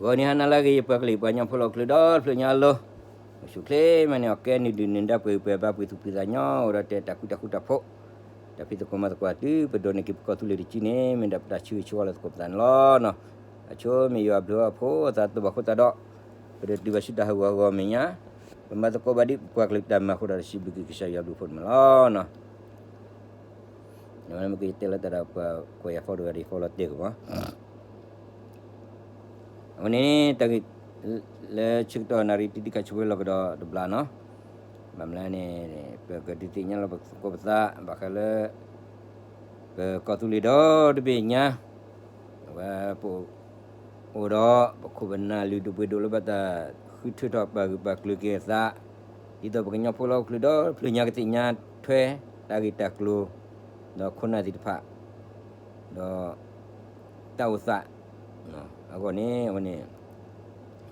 ဂီၤနံၤဟါနၤလၢအဂ့ၤ ယပှၤကလုာ်ပှၤကညီဖိလၢဟီၣ်ခိၣ်ချၢဒီတဖျၢၣ်ညါအလိၤ, အိၣ်ဆူၣ်ချ့မးန့ၣ် အီၣ်ကဲနုာ်ဒုၣ်နုာ်ဒါ ပှဲၤပှဲၤဘါပှဲၤသူၣ်ဖှံသးညီ အိၣ်ဒီးတဲတၢ်ဃူတၢ်ဖိး တၢ်ဖံးသကိးမၤသကိးတုၤပဒိးန့ၢ်က့ၤပကီၢ်သူလ့ၤတစုန့ၣ် မ့ၢ်ဒၣ်ပတၢ်ဆၢဂ့ၤဆၢဝါလၢသကိးပသးန့ၣ်လီၤ. အဆိမ့ၢ်ယွၤအဘျုးအဖှိၣ်အသးတဘၣ်ဃိသတးဒီး ပဒိးတုၤဘၣ်ဆူတၢ်ဟးဂီၤအဂီၢ်အမဲာ်ညါ, ပမၤသကိးဘၣ်ဒ်ပပှၤကလုာ်တၢ်မၤအဃိဒီး စံးဘျုးက့ၤကစၢ်ယွၤအဘျုးအဖှိၣ်န့ၣ်လီၤ. မ့ၢ်ကတဲလၢတၢ်ဒီးပှၤကွၢ်ယၤဖီတဂၤဒီး ယဖီလီၤတဲာ်ကမး အဝဲန့ၣ် တၢ်ဂ့ၢ်လၢဆၢကတီၢ်နၣ်ရံၣ်တံၢ်တံၢ်ခါဆူဝဲလီၤကဒီးတဘျီနီၤ, ဘၣ်မနုၤလဲၣ်န့ၣ် ပကဒုးသ့ၣ်ညါလီၤပသကိးပသး ဘၣ်ဃးလၢ ပကီၢ်သူလ့ၤဒီတဘ့ၣ်ညါ အဝဲပအိၣ်ဒီးပခိၣ်ပနၢ်လုၢ်ဒိၣ်ပှ့ၤဒိၣ်လၢဘၣ်တၢ်ဃုထၢထီၣ်ပာ်ဂၢၢ်ပာ်ကျၢၤက့ၤအသး, ဒ်သိးပကညီဖိလၢဟီၣ်ခိၣ်ချၢဒီတဖျၢၣ်ညါကသ့ၣ်ညါထွဲ တၢ်ဂ့ၢ်တၢ်ကျိၤ ဒီးခိၣ်နၢ်သ့ၣ်တဖၣ် ဒီး တၢ်အိၣ်သး အဂီၢ်န့ၣ် အဝဲန့ၣ်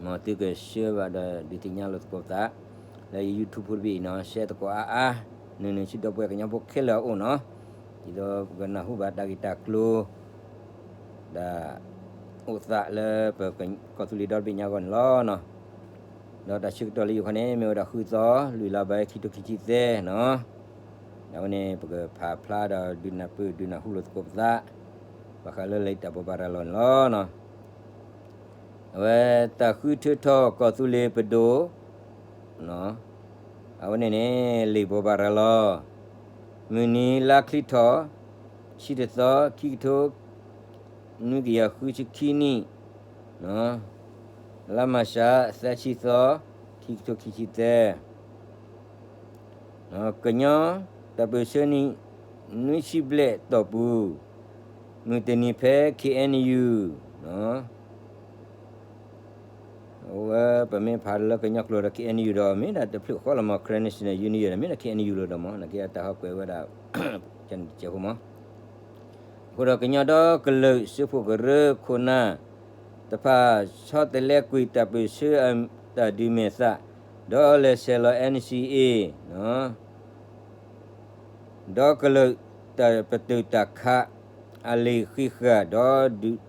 မ်သုကဆှၢဘၣ်ဒီးဒုးသ့ၣ်ညါလိာ်သကိးပသး လၢယ YouTube ဖိတဘ့ၣ်အံၤနီၤ share သကိးအါအါ နုာ်နုာ်ဆူဒီပုၢ်ဝဲၢ်ကညီဖိခဲလၢာ်အအိၣ်နီၤ, ဒ်သိးပကနၢ်ဟူဘၣ်တၢ်ဂ့ၢ်တၢ်ကျိၤ တၢ်အိၣ်သးလၢပကီၢ်သူလ့ၤဒီတဘ့ၣ်ညါအဂီၢ်န့ၣ်လီၤ. ဒီးတၢ်ဆၢကတီၢ်လၢယိၤခီန့ၣ် မ့ၢ်ဝဲဒၣ်ဃုသီ လွံၢ်လါဘၢၣ် ခံထိခံဆံသၢနီၤ, အဝဲန့ၣ် ပကဖးဖျါဒီးဒုးနၢ်ပၢၢ်ဒုးနၢ်ဟူလိာ်သကိးပသး ဘၣ်ဃးလၢလံာ်တၢ်ဘိးဘၣ်ရၤလီၤန့ၣ်လီၤ. အဝဲတၢ်ဃုထၢထီၣ်ကီၢ်သူလ့ၤပဒိၣ် အဝဲန့ၣ်န့ၣ် လံာ်ဘိးဘၣ်ရၤလီၤ မုၢ်နံၤလါချံထီၣ် ဆံတသီ ခံကထိ နွံကယၤဃုဆံခံနံၣ် လါမၢ်ၡး သၢဆံသီ ခံကထိခံဆံသၢ ကညီတၢ်ပၢၢ်ဆၢနံၣ် နွံဆံဘျဲၣ်တီၢ်ပူၤ မုၢ်တနံၤဖဲ K N U အဝဲပမ့ၢ်ဖးလၢကညီကျိာ်ဒီး K N U ဒီး မ့ၢ်ဒၣ်တဖျၢၣ်ဃီလီၤမး Karen National Union ဒီး မ့ၢ်ဒၣ် K N U လီၤဒီးမး နာ်က့အတၢ်ဟီကွဲးဝဲဒၣ် ကန့ၣ်တစဲးဖိမး အဃိဒီးကညီဒီကလုာ်စၢဖှိၣ်ကရၢခိၣ်နၢ်တဖၣ် ဆီတလဲကွံာ်တၢ်ပၢၢ်ဆၢအတၢ်ဒုးမဲာ်သး ဒီးလဲၤဆဲးလီၤ N C A ဒီကလုာ်တၢ်ပတုာ်တၢ်ခး အလံာ်ဃံးဃာ်ဒီး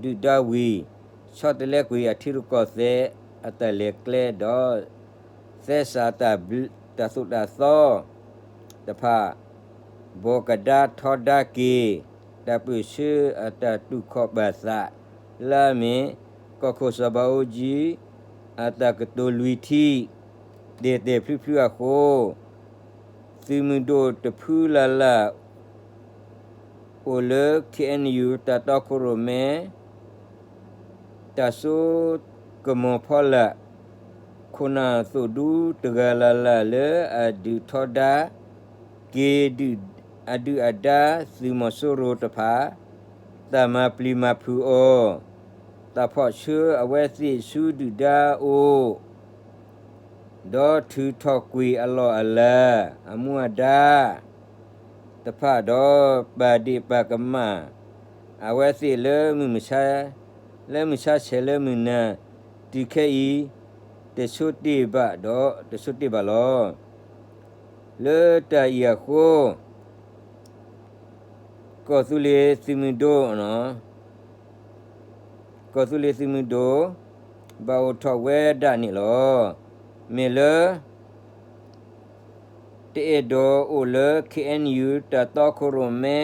ဒုၣ်ဒါဝံၤ ဆီတလဲကွံာ်အထံရူၢ်ကီၢ်သဲးအတၢ်လဲၤကျဲဒီး သဲစးတၢ်သိၣ်တၢ်သီတဖၣ် ဘိးကဒါထီဒါက့ၤ တၢ်ပၢၢ်ဆၢအတၢ်တူၢ်ခီၣ်ပာ်သး လၢအမ့ၢ် ကီၢ်ခိၣ်စီၤဘးအူကၠံ အတၢ်ကတိၤလွံၢ်ထံၣ် တဲာ်တဲာ်ဖျုဖျုအဃိ သုးမုၢ်ဒိၣ်တဖုလၢ်လၢ် အိၣ်လၢ K N U တၢ်တီခိၣ်ရိၣ်မဲ တၢ်စိကမီၤဖီလာ် ခိၣ်နၢ်သိၣ်ဒူတဂၤလၢ်လၢ်လၢအဒုးထီဒါက့ၤ အဒုၣ်အဒါသုးမီၤစိရိၤတဖၣ် တၢ်မၤပျံၤမၤဖုးအီၤ, တၢ်ဖီၣ်ဆှၢအဝဲသ့ၣ်ဆူဒုၣ်ဒါအအိၣ် ဒီးထုးထီၣ်ကွံာ်အလီၢ်အလၤ အမူအဒါတဖၣ်ဒီး ပာ်ဒ့ၣ်ပာ်ကမၣ် အဝဲသ့ၣ်လၢမုၢ်မဆါ လၢမုၢ်ဆါဆဲးလၢမုၢ်နၤ တုၤခဲအံၤ တဆိတ့ၢ်ဘၣ်ဒီးတဆိတ့ၢ်ဘၣ်လီၤ. လၢတၢ်အံၤအဃိ ကီၢ်သူလ့ၤသုးမုၢ်ဒိၣ် ကီၢ်သူလ့ၤသုးမုၢ်ဒိၣ် ဘၣ်အိၣ်ထီၣ်ဝဲဒၣ်န့ၣ်လီၤ. မ့ၢ်လၢ တအဲၣ်ဒိးအိၣ်လၢ K N U တၢ်တီခိၣ်ရိၣ်မဲ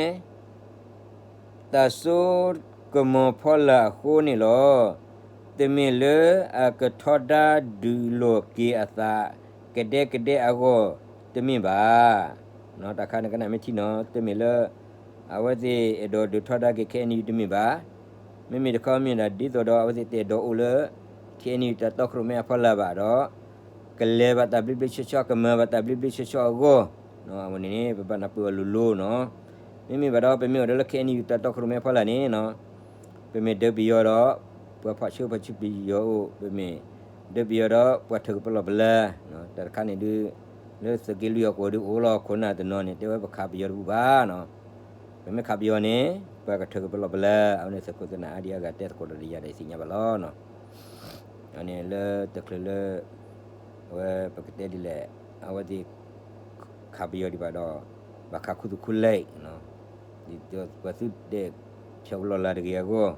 တၢ်စိကမီၤဖီလာ်အဃိန့ၣ်လီၤ. တမ့ၢ်လၢအကထီဒါဒုးလိာ်က့ၤအသး ကဒဲကဒဲအဂီၢ်တမ့ၢ်ဘၣ်. တၢ်ခါန့ၣ်ကနၣ်မ့ၢ်ထံနီၤ တမ့ၢ်လၢ အဝဲသ့ၣ်အဲၣ်ဒိးဒုးထီဒါက့ၤ K N U တမ့ၢ်ဘၣ်. မ့မ့ၢ်တခီမ့ၢ်ဒၣ်ဒ်သိးဒီးအဝဲသ့ၣ်တအဲၣ်ဒိးအိၣ်လၢ K N U တၢ်တီခိၣ်ရိၣ်မဲအဖီလာ်ဘၣ်ဒီး ကလဲၤဘၣ်တၢ်ဘျ့ဘျ့ဆှီဆှီ ကမၤဘၣ်တၢ်ဘျ့ဘျ့ဆှီဆှီအဂီၢ်, အဝဲန့ၣ်န့ၣ် ပဘၣ်နၢ်ပၢၢ်အီၤလိၤလိၤနီၤ. မ့မ့ၢ်ဘၣ်ဒီး ပမ့ၢ်အိၣ်ဒီးလၢ K N U တၢ်တီခိၣ်ရိၣ်မဲအဖီလာ်န့ၣ် ပမ့ၢ်ဒုးပယီၤဒီး ပှၤဖီၣ်ဆၢဖီၣ်ဆူပယီၤအိၣ်, ပမ့ၢ်ဒုးပယီၤဒီး ပှၤထုးကပလီၢ်ပလၢ်, တၢ်တခါန့ၣ်ဒုး လၢသုးက့လွံၢ်အကိာ်ဒုးအိၣ်လီၤ ခိၣ်နၢ်တနီၤန့ၣ် တဲဝဲပခးပယီၤတပူၤဘၣ်နီၤ. ပမ့ၢ်ခးပယီၤန့ၣ် ပှၤကထုးကပလီၢ်ပလၢ်, အဝဲန့ၣ်သုးခိၣ်သနၢၣ်အါဒံအါဂၤတဲသကိးဒီးယၤဒီးယသ့ၣ်ညါဘၣ်လီၤနီၤ. အန့ၣ်လၢတချုးလၢ အဝဲပကတဲဒ်လဲၣ်, အဝဲသ့ၣ် ခးပယီၤဒံးဘၣ်ဒီး ဘၣ်ခးခူသူၣ်ခူလံာ်, ဒ်သိးပှၤသုးဒဲး ဖျိးကလီၢ်လၢ်တဂ့ၤအဂီၢ်,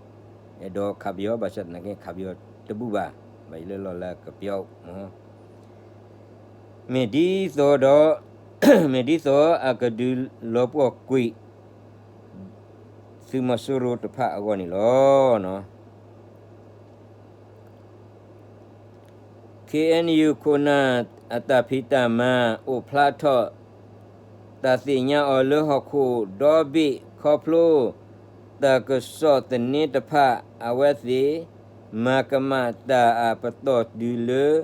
အဲၣ်ဒိးခးပယီၤ ဘၣ်ဆၣ်သနာ်က့ ခးပယီၤတဘူၣ်ဘၣ်, ဘၣ်ယိၣ်လၢလီၢ်လၢကပယီၤမး မ့ၢ်ဒ်သိးဒီး မ့ၢ်ဒ်သိးအကဒုးလီၤပှီၢ်ကွံာ် သုးမီၤစိရိၤတဖၣ်အဂီၢ်န့ၣ်လီၤ.ခ့ၣ်အဲၣ်ယူၣ် ခိၣ်နၢ်အတၢ်ဖံးတၢ်မၤ အိၣ်ဖျါထီၣ် တၢ်သ့ၣ်ညါအီၤလၢဟီၣ်ခိၣ်ဒီဘ့ၣ်ခီဖျိ တၢ်ကစီၣ်သန့တဖၣ် အဝဲသ့ၣ် မၤကမၣ်တၢ်အပတီၢ်တုၤလၢ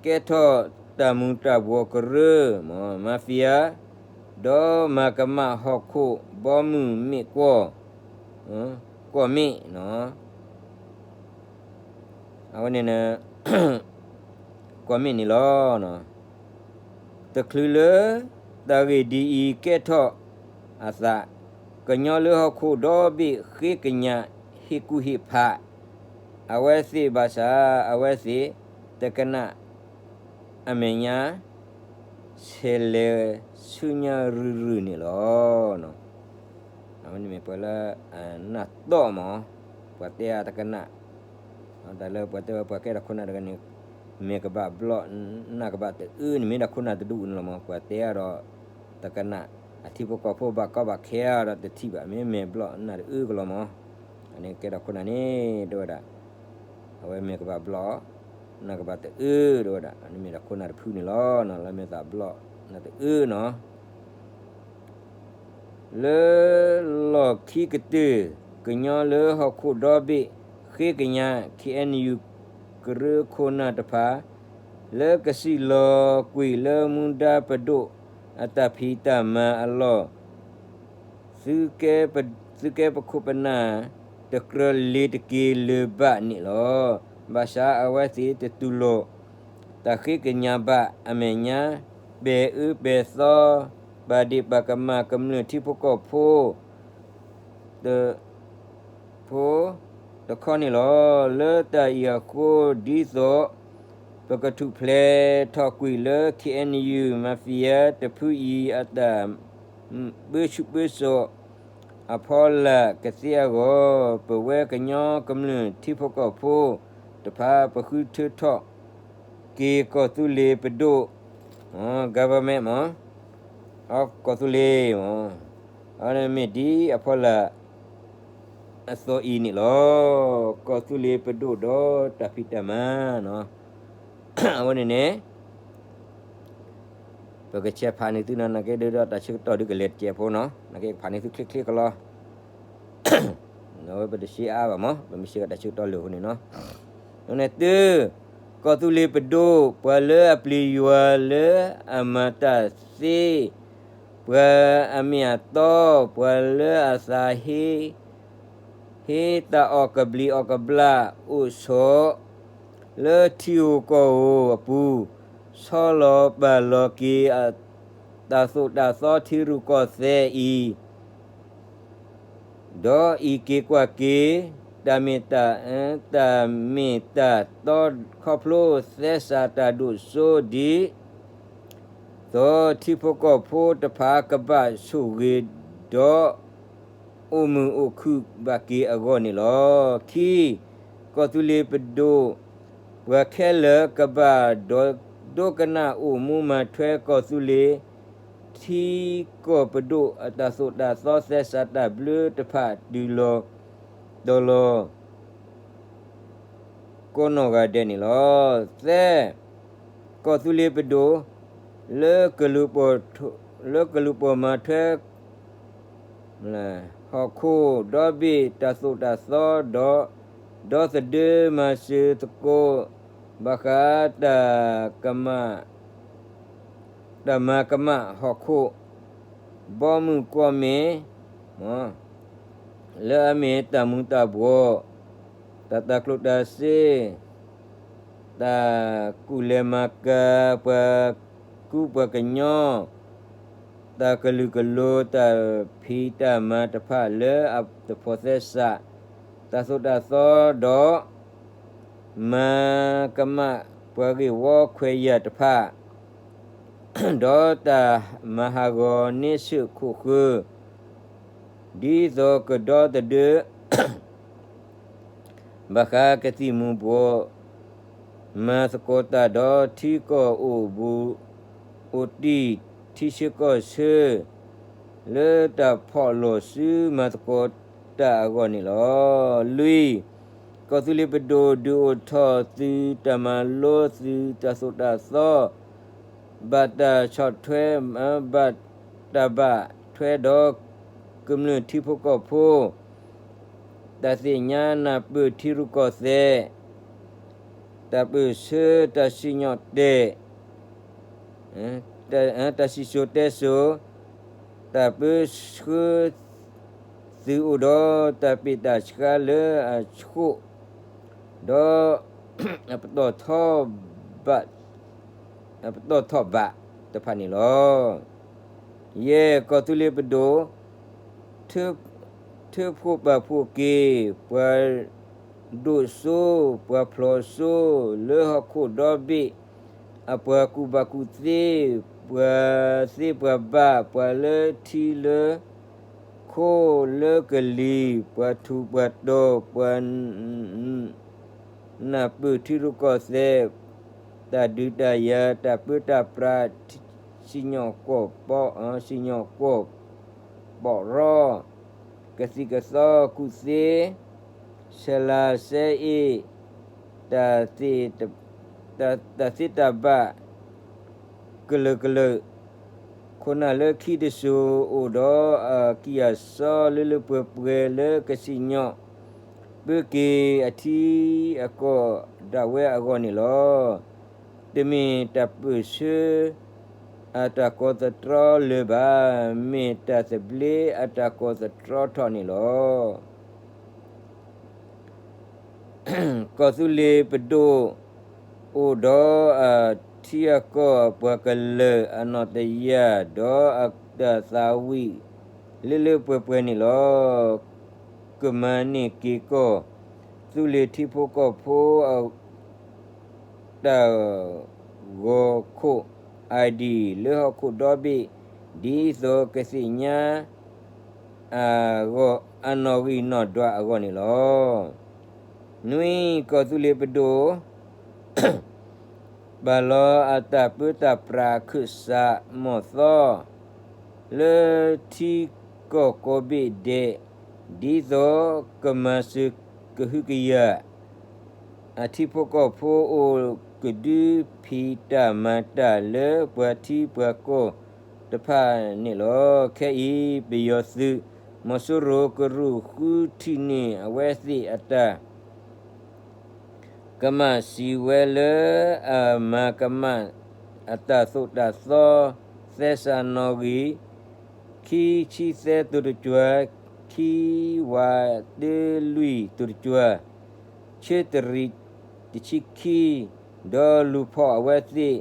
ကဲထီၣ်တၢ်မူၤတၢ်ဘှီးကရၢ mafia ဒီးမၤကမၣ်ဟီၣ်ခိၣ်ဘီမုၢ်မ့ၣ်ကွီၢ် ကွီၢ်မ့ၣ် အဝဲန့ၣ် ကွီၢ်မ့ၣ်န့ၣ်လီၤ. တချုးလၢတၢ်ဂ့ၢ်ဒ်အံၤကဲထီၣ်အသး, ကညီလၢဟီၣ်ခိၣ်ဒီဘ့ၣ်ဃ့ကညးဟ့ၣ်ကူၣ်ဟ့ၣ်ဖး အဝဲသ့ၣ်ဘၣ်ဆၣ် အဝဲသ့ၣ်တကနၣ် အမဲာ်ညါ ဆဲးလဲၤဆူညါရုၢ်ရုၢ်န့ၣ်လီၤ. အဝဲန့ၣ်မ့ၢ်ပှၤလၢအနၢ်တီၢ်မး, ပှၤတဲအါတကနၣ်, တၢ်လၢပှၤတဲဝဲပှၤကဲထီၣ်ခိၣ်နၢ်တဂၤန့ၣ် မဲာ်ကဘၣ်ဘျီၣ် နၢ်ကဘၣ်တအၢန့ၣ် မ့ၢ်ဒၣ်ခိၣ်နၢ်တဒူၣ်န့ၣ်လီၤမး, ပှၤတဲအါဒီးတကနၣ်, အထံဖိကီၢ်ဖိဘၣ်ကီဘၣ်ခဲအါဒီးတထံၣ်ဘၣ်, မ့ၢ်မဲာ်ဘျီၣ်နၢ်တအၢကလီၤမး, အန့ၣ်ကဲထီၣ်ခိၣ်နၢ်န့ၣ် တဲဝဲဒၣ် အဝဲမဲာ်ကဘၣ်ဘျီၣ် နၢ်ကဘၣ်တအၢ တဲဝဲဒၣ်, အန့ၣ်မ့ၢ်ဒၣ်ခိၣ်နၢ်တဖုန့ၣ်လီၤ, လၢမဲာ်သးဘျီၣ် နၢ်တအၢနီၤ လၢလီၢ်ခံကတၢၢ် ကညီလၢဟီၣ်ခိၣ်ဒီဘ့ၣ် ဃ့ကညး ခ့ၣ်အဲၣ်ယူၣ် ကရၢခိၣ်နၢ်တဖၣ် လၢကစံၣ်လီၤကွံာ်လၢမူဒါပဒိၣ်အတၢ်ဖံးတၢ်မၤအလီၢ် သုကဲပခိၣ်ပနၢ် တကြၢးလ့ၤတက့ၤလၢၤဘၣ်န့ၣ်လီၤ. ဘၣ်ဆၣ်အဝဲသ့ၣ်တတူၢ်လိာ် တၢ်ဃ့ကညးဘၣ်အမဲာ်ညါ ပဲာ်အၢပဲာ်သီ ပာ်ဒ့ၣ်ပာ်ကမၣ်ကမျၢၢ်ထံဖိကီၢ်ဖိ တ ဖိတခီန့ၣ်လီၤ. လၢတၢ်အံၤအဃိ ဒ်သိး ပကထူၣ်ဖျဲးထီၣ်ကွံာ်လၢ ခ့ၣ်အဲၣ်ယူၣ် mafia တဖုအံၤအတၢ် ပၢဆူၣ်ပၢစိး အဖီလာ်ကသ့အဂီၢ် ပဝဲကညီကမျၢၢ်ထံဖိကီၢ်ဖိတဖၣ် ပဃုထၢထီၣ်က့ၤကီၢ်သူလ့ၤပဒိၣ် government မး ကီၢ်သူလ့ၤ အဝဲန့ၣ်မ့ၢ်ဒ်အဖီလာ်အသိးအံၤန့ၣ်လီၤ. ကီၢ်သူလ့ၤပဒိၣ်ဒီးတၢ်ဖံးတၢ်မၤ အဝဲန့ၣ်န့ၣ် ပကဆဲးဖးန့ၢ်သုနီၤ နာ်က့ဒုးဒီးတၢ်ဆၢကတီၢ်ဒုးကလဲၤတစဲးဖိနီၤ နာ်က့ကဖးန့ၢ်သုချ့ချ့ကလီ အဝဲပတရှဲအါဘၣ်မး ပမ့ၢ်ရှဲကတၢ်ဆၢကတီၢ်လၢာ်အဃိန့ၣ်နီၤ အဝဲန့ၣ်တုၤ ကီၢ်သူလ့ၤပဒိၣ် ပှၤလၢအပျံၤယွၤလၢအမၤတၢ်သ့ ပှၤအမ့ၢ်အတီ ပှၤလၢအသးဟ့ ဟ့တၢ်အီၣ်ကဘျံးအီၣ်ကဘျၣ်အိၣ်ဆိး လၢထံဧိၤကီၢ်ဧိၤအပူၤ ဆီလီၤပာ်လီၤက့ၤ တၢ်သိၣ်တၢ်သီထံရူၢ်ကီၢ်သဲးအံၤ ဒီးအံးက့ၤကွၢ်က့ၤ တၢ်မ့ၢ်တၢ် တၢ်မ့ၢ်တၢ်တီခီဖျိ သဲစးတၢ်ဒိၣ်စိဒ်သိး ထံဖိကီၢ်ဖိတဖၣ်ကဘၣ်ဆိၣ်ဂ့ၤဒီး အိၣ်မုာ်အိၣ်ခုၣ်ဘၣ်က့ၤအဂီၢ်န့ၣ်လီၤ. ခံ, ကီၢ်သူလ့ၤပဒိၣ် ပှၤခဲလၢာ်ကဘၣ်ဒိကနၣ်အိၣ်မူမၤထွဲကီၢ်သူလ့ၤ ထံကီၢ်ပဒိၣ်အတၢ်သိၣ်တၢ်သီသဲစးတၢ်ဘျၢတဖၣ်တုၤလီၤတီၤလီၤ ကိးနီၢ်ဂၤဒဲးန့ၣ်လီၤ. သၢ, ကီၢ်သူလ့ၤပဒိၣ် လၢကလူၤပိာ် လၢကလူၤပိာ်မၤထွဲ ဟီၣ်ခိၣ်ဒီဘ့ၣ်တၢ်သိၣ်တၢ်သီဒီး ဒီသဒၢမၤစၢၤသကိး ဘၣ်ဃးတၢ်ကမၣ် တၢ်မၤကမၣ်ဟီၣ်ခိၣ် ဘီမုၢ်ကွီၢ်မ့ၢ် လၢအမ့ၢ်တၢ်မူၤတၢ်ဘှီး, တၢ်တၤကျိၣ်တၤစ့, တၢ်ကူၣ်လဲၤမၤကၤပှၤကူပှၤကညီ, တၢ်ကလုာ်ကလိၤ တၢ်ဖံးတၢ်မၤတဖၣ်လၢအတဖိးသဲစး, တၢ်သိၣ်တၢ်သီဒီး မၤကမၣ်ပှၤဂ့ၢ်ဝီခွဲးယာ်တဖၣ် ဒီးတၢ်မၤဟးဂီၤန့ဆၢၣ်ခိၣ်ဃၢၤ, ဒ်သိးကဒီသဒၢ ဘၣ်ဃးကသံၣ်မူၤဘှီး မၤသကိးတၢ်ဒီးထံကီၢ်အိၣ်ဘူး အိၣ်တံၢ်ထံဆၢကီၢ်ဆၢ လၢတၢ်ဖီၣ်လိာ်စုမၤသကိးတၢ်အဂီၢ်န့ၣ်လီၤ. လွံၢ်, ကီၢ်သူလ့ၤပဒိၣ် ဒုးအိၣ်ထီၣ်သုးတၢ်မၤလိသုးတၢ်သိၣ်တၢ်သီ ဘၣ်တၢ်ဆီၣ်ထွဲ ဘၣ်တၢ်ဘၣ်ထွဲဒီးကမျၢၢ်ထံဖိကီၢ်ဖိ တၢ်သ့ၣ်ညါနၢ်ပၢၢ်ထံရူၢ်ကီၢ်သဲး, တၢ်ပၢၢ်ဆၢတၢ်စံၣ်ညီၣ်တဲာ်, တၢ်စံၣ်စိၤတဲစိၤ, တၢ်ပၢဆှၢသုးအိၣ်ဒီးတၢ်ပ့ၢ်တၢ်ဆှါလၢအဆှိး ဒီး အပတီၢ်ထီဘၣ် အပတီၢ်ထီၣ်ဘၣ်တဖၣ်န့ၣ်လီၤ. ယဲၢ်, ကီၢ်သူလ့ၤပဒိၣ် ထၢဖှိၣ်ပာ်ဖှိၣ်က့ၤ ပှၤဒိၣ်စိ ပှၤဖျိစိ လၢဟီၣ်ခိၣ်ဒီဘ့ၣ် အပှၤကူၣ်ဘၣ်ကူၣ်သ့, ပှၤသ့ပှၤဘၣ်, ပှၤလၢထံလၢခိလၢကလံၤ, ပှၤထူးပှၤတီၤ, ပှၤ နၢ်ပၢၢ်ထံရူၢ်ကီၢ်သဲး, တၢ်ဒုးတၢ်ယၤ, တၢ်ပၢတၢ်ပြး, စံၣ်ညီၣ်ကွီၢ်, စံၣ်ညီၣ်ကွီၢ်ပီးရီ, ကသံၣ်ကသီကူၣ်သ့, ဆဲးလၤဆဲးအ့ၣ်, တၢ်သ့တၢ်ဘၣ် ကလုာ်ကလုာ်, ခိၣ်နၢ်လၢခံတစိၤအိၣ်ဒီးအကံၢ်အစီလၢလၢပှဲၤပှဲၤလၢကစံၣ်ညီၣ် ပၢက့ၤအထံအကီၢ်ဒၣ်ဝဲအဂီၢ်န့ၣ်လီၤ. တမ့ၢ်တၢ်ပၢၢ်ဆၢအတၢ်ကိးသတြီလၢၤဘၣ်, မ့ၢ်တၢ်သဘျ့အတၢ်ကိးသတြီထီၣ်န့ၣ်လီၤ. ကီၢ်သူလ့ၤပဒိၣ် အိၣ်ဒီးအထံအကီၢ်အပှၤကလုာ်အနီၣ်တယာ် ဒီးအတၢ်သးဝံၣ်လၢလၢပှဲၤပှဲၤန့ၣ်လီၤ. ကမၤန့ၢ်က့ၤကီၢ်သူလ့ၤထံဖိကီၢ်ဖိ တၢ်ဂီၤခိၣ် ID လၢဟီၣ်ခိၣ်ဒီဘ့ၣ် ဒ်သိးကသ့ၣ်ညါ အနီၣ်ဂံၢ်နီၣ်ဒွးအဂီၢ်န့ၣ်လီၤ. နွံ, ကီၢ်သူလ့ၤပဒိၣ် ပာ်လီၤအတၢ်ပၢတၢ်ပြးခုၣ်စးမီၢ်သီ လၢထံကီၢ်ကိးဘ့ၣ်ဒဲး ဒ်သိးကမၤစၢၤကဟုကယာ် အထံဖိကီၢ်ဖိအိၣ်ကဒုဖံးတၢ်မၤတၢ်လၢပှၤထံပှၤကီၢ်တဖၣ်န့ၣ်လီၤ. ခဲအံၤ ပယီၤသုးမီၤစိရိၤကရူၢ်ဃုထံၣ်န့ၢ်အဝဲသ့ၣ်အတၢ် ကမၣ်စံးဝဲလၢအမၤကမၣ်အတၢ်သိၣ်တၢ်သီ သဲစးနီၣ်ဂံၢ် ခံဆံသၢသိၣ်တကၠွၤ, ခံဝးတၢလွံၢ်သိၣ်တကၠွၤ, ဆၢတရံးတဆံခံ, ဒီးလူၤဖီၣ်အဝဲသ့ၣ်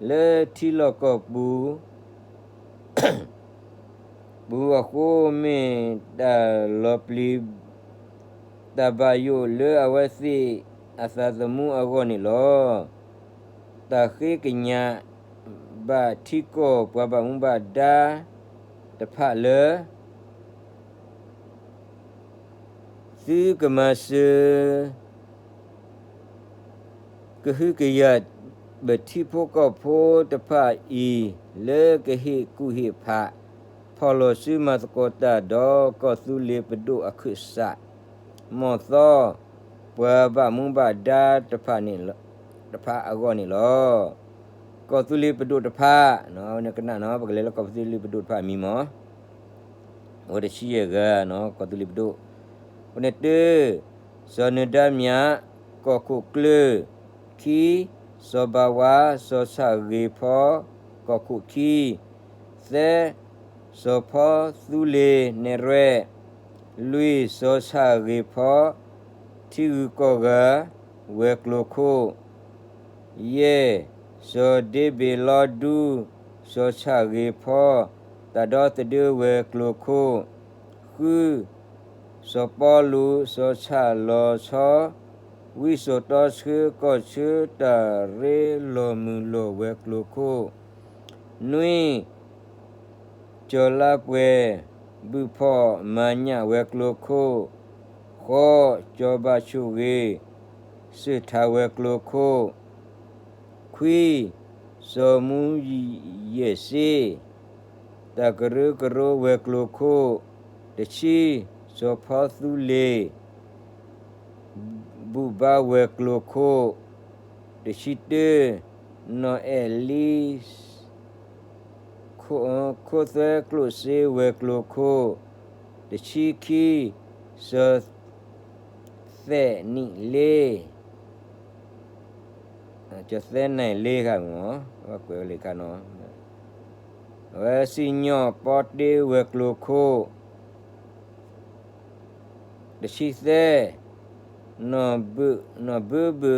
လၢထံလီၢ်ကီၢ်ပူၤ ပူၤအဃိ မ့ၢ်တၢ်လီၤပျံၤ တၢ်ဘၣ်ယိၣ်လၢအဝဲသ့ၣ်အသးသမူအဂီၢ်န့ၣ်လီၤ. တၢ်ဃ့ကညးဘၣ်ထံကီၢ်ပှၤဘၣ်မူဘၣ်ဒါတဖၣ်လၢ သုကမၤစၢၤ ကဟုကယာ်ပထံဖိကီၢ်ဖိတဖၣ်အံၤ လၢကဟ့ၣ်ကူၣ်ဟ့ၣ်ဖး ဖီၣ်လိာ်စုမၤသကိးတၢ်ဒီးကီၢ်သူလ့ၤပဒိၣ်အခုၣ်စး မီၢ်သီ ပှၤဘၣ်မူဘၣ်ဒါတဖၣ်န့ၣ် တဖၣ်အဂီၢ်န့ၣ်လီၤ. ကီၢ်သူလ့ၤပဒိၣ်တဖၣ် နကနၣ်နီၤ ပကလဲၤလၢကီၢ်သူလ့ၤပဒိၣ်တဖၣ်အမံၤမး အဝဲတဆံယဲၢ်ဂၤနီၤ ကီၢ်သူလ့ၤပဒိၣ်, အဃိန့ၣ် တၢ, စီၤနၢၤဒါမြး ကီၢ်ခိၣ်ကျၢၢ်, ခံ, စီၤဘၤဝါ စီၤဆၣ်ဂ့ၤဖီ ကီၢ်ခိၣ်ခံ, သၢ, စီၤဖီသူလ့ၤနဲၣ်ရွဲၣ်, လွံၢ်, စီၤဆၣ်ဂ့ၤဖီ ထံဂုၤကီၢ်ဂၤ ဝဲၤကျိၤခိၣ် ယဲၢ်, စီၤဒ့ဘ့ၣ်လီဒူ စီၤဆၣ်ဂ့ၤဖီ တၢ်ဒီသဒၢဝဲၤကျိၤခိၣ်, ဃု, စီၤပီလူး စီၤဆၣ်လီၤဆီ ဝံစိာ်တီဆှၢကီၢ်ဆၢတၢ်ရ့လိာ်မုာ်လိာ်ဝဲၤကျိၤခိၣ်, နွံ, ကၠီၤလါပှဲၤ ဘုၣ်ဖီၣ်မၤညၣ်ဝဲၤကျိၤခိၣ်, ဃ ဃိး, ကၠီၤဘၣ်ဆိၣ်ဂ့ၤ စၢၢ်ထးဝဲၤကျိၤခိၣ်, ခွံ, စီၤမူယဲၢ်စ့ တၢ်ကရၢကရိဝဲၤကျိၤခိၣ်, တဆံ, စီၤဖီသူလ့ၤ ဘူၣ်ဘါဝဲၤကျိၤခိၣ်, တဆံတၢ, နီၢ်အဲၣ်လံ ခိသွဲကျိၣ်စ့ဝဲၤကျိၤခိၣ်, တဆံခံ, စီၤ သဲးနံၣ်လ့, ကၠီၤသဲနံၣ်လ့ခါမ့ၢ် ကွဲးဝဲလံခါနီၤ, အဝဲစံၣ်ညီၣ်ပီတ့ဝဲၤကျိၤခိၣ်, တဆံသၢ, နီၢ်ဘုဘု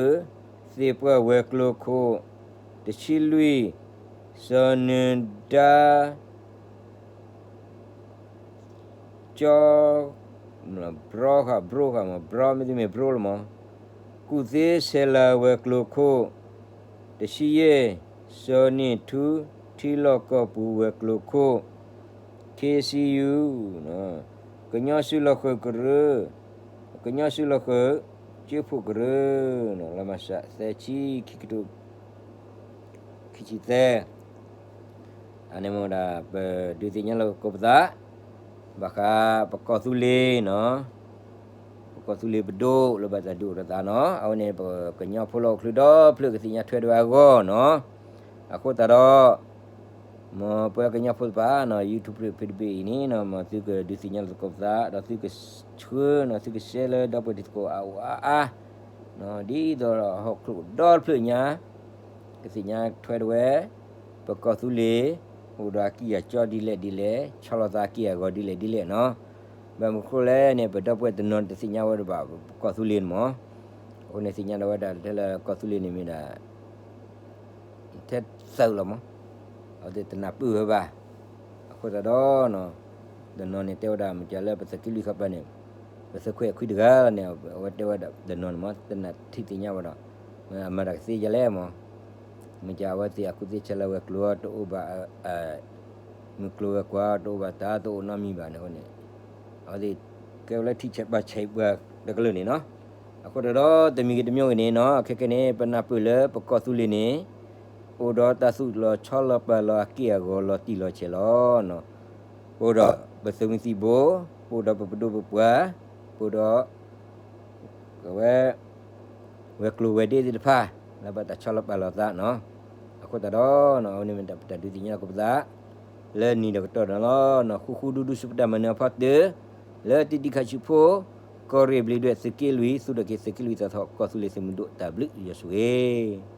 သ့ၣ်ပှၢ်ဝဲၤကျိၤခိၣ်, တဆံလွံၢ်, စီၤနၢၤဒါ ကၠီ ဘြီဃာ် ဘြိဃာ်မး ဘြီမ့တမ့ၢ်ဘြိလီၤမး, ကူၣ်သ့ဆဲးလၤဝဲၤကျိၤခိၣ်, တဆံယဲၢ်, စီၤနံၣ်ထူ ထံလီၢ်ကီၢ်ပူၤဝဲၤကျိၤခိၣ်, ခ့စံယူ, ကညီစုလီၤဃုာ်ကရၢ, ကညီစုလီၤဃုာ် ကၠိဖိၣ်ကရၢ, လီၤမၤစး သၢဆံ ခံကထိ ခံဆံသၢ အန့ၣ်မ့ၢ်ဒၣ် ပဒုးသ့ၣ်ညါလၢကီၢ်ပသး ဘၣ်ဃးပကီၢ်သူလ့ၤနီၤ, ပကီၢ်သူလ့ၤပဒိၣ်လၢဘၣ်တၢ်ဒုးအိၣ်ထီၣ်သးနီၤ, အဝဲန့ၣ် ပကညီဖိလၢဟီၣ်ခိၣ်ဒီဖျၢၣ်ကသ့ၣ်ညါထွဲဒၣ်ဝဲအဂီၢ်နီၤ, အဃိသတးဒီး မ်ပဝဲကညီဖိတဖၣ်နီၤ YouTube ဖဲတဘ့ၣ်အံၤန့ၣ်နီၤ မ်သုကဒုးသ့ၣ်ညါလၢသကိးပသး ဒီးသုကဆှၢနီၤ သုကshareလၢဒီပုၢ်ဝဲၢ်တံၤသကိးအအိၣ်အါအါ ဒ်သိးဒီးဟီၣ်ခိၣ်ဒီတဖျၢၣ်ညါ ကသ့ၣ်ညါထွဲဒၣ်ဝဲ ပကီၢ်သူလ့ၤ အိၣ်ဒီးအကံၢ်အစီဒ်လဲၣ်ဒ်လဲၣ် ဆီလီၤသးအက့ၢ်အဂီၤဒ်လဲၣ်ဒ်လဲၣ်နီၤ, ဘၣ်မနုၤဃိလဲၣ်န့ၣ် ပဒီပုၢ်ဝဲၢ်တနီၤတသ့ၣ်ညါဝဲဒၣ်ဘၣ် ပကီၢ်သူလ့ၤန့ၣ်မး, အဃိန့ၣ်သ့ၣ်ညါဒၣ်ဝဲဒၣ်ထဲလၢကီၢ်သူလ့ၤန့ၣ်မ့ၢ်ဒၣ် ထဲသုးလီၤမး, အဝဲသ့ၣ်တနၢ်ပၢၢ်ဝဲဘၣ်, အဃိသတးဒီး တနီၤန့ၣ်တဲဝဲဒၣ် မ့ၢ်ကလၢပသုးက့လွံၢ်ခီပၤန့ၣ် ပသုးခွဲးခွံတဂၤလီၤန့ၣ် အဝဲတဲဝဲဒၣ်တနီၤန့ၣ်မး တနၢ်ထံၣ်သ့ၣ်ညါဝဲဒီး အမၤတၢ်ကသ့ယဲလဲၣ်မး, မ့ၢ်ကဝဲသ့ၣ်အကူၣ်သ့ဆဲးလၤဝဲၤကျိၤတအိၣ်ဘၣ် မုၢ်ကျိၤဝဲၤကွာ်တအိၣ်ဘၣ်တၢ်တအိၣ်နီတမံၤဘၣ်န့ၣ်အဃိန့ၣ်, အဝဲသ့ၣ်ကဲဝဲလၢထံဆဲးဘၣ်ဆဲးပှၤတကလုာ်န့ၣ်နီၤ, အဃိသတးဒီး တမံၤဂ့ၤတမံၤဂ့ၤန့ၣ်နီၤ ခဲကနံၣ်န့ၣ် ပနၢ်ပၢၢ်လၢပကီၢ်သူလ့ၤန့ၣ် အိၣ်ဒီးတၢ်သူၣ်လီၤဆီလီၤပာ်လီၤအက့ၢ်အဂီၤလီၤတံၢ်လီၤဆဲးလီၤ ပအိၣ်ဒီးပသုးမုၢ်သံၣ်ဘိ, ပအိၣ်ဒီးပပဒိၣ်ပပှၢ်, ပအိၣ်ဒီး အဝဲ ဝဲၤကျိၤဝဲၤဒ့သ့ၣ်တဖၣ် လၢဘၣ်တၢ်ဆီလီၤပာ်လီၤသးနီၤ, အဃိသတးဒီး အဝဲန့ၣ်မ့ၢ်တၢ်ဒုးသ့ၣ်ညါလၢကပသး လၢနံၤဒီးကတီၢ်ဒီးလီၤနီၤ ဃူဃူဒူဒူစူၢ်ပတၢ်မၤနၢၤအဖီတၢၢ် လၢတံၤတံၤခးဆူးဖိ ကီၢ်ရ့ၣ်ဘျ့းဒွဲၣ်သုးက့လွံၢ် သူၣ်ထီၣ်က့ၤသုးက့လွံၢ်သီထီၣ် ကီၢ်သူလ့ၤသုးမုၢ်ဒိၣ်တၢ်ဘျုးယွၤဆိၣ်ဂ့ၤ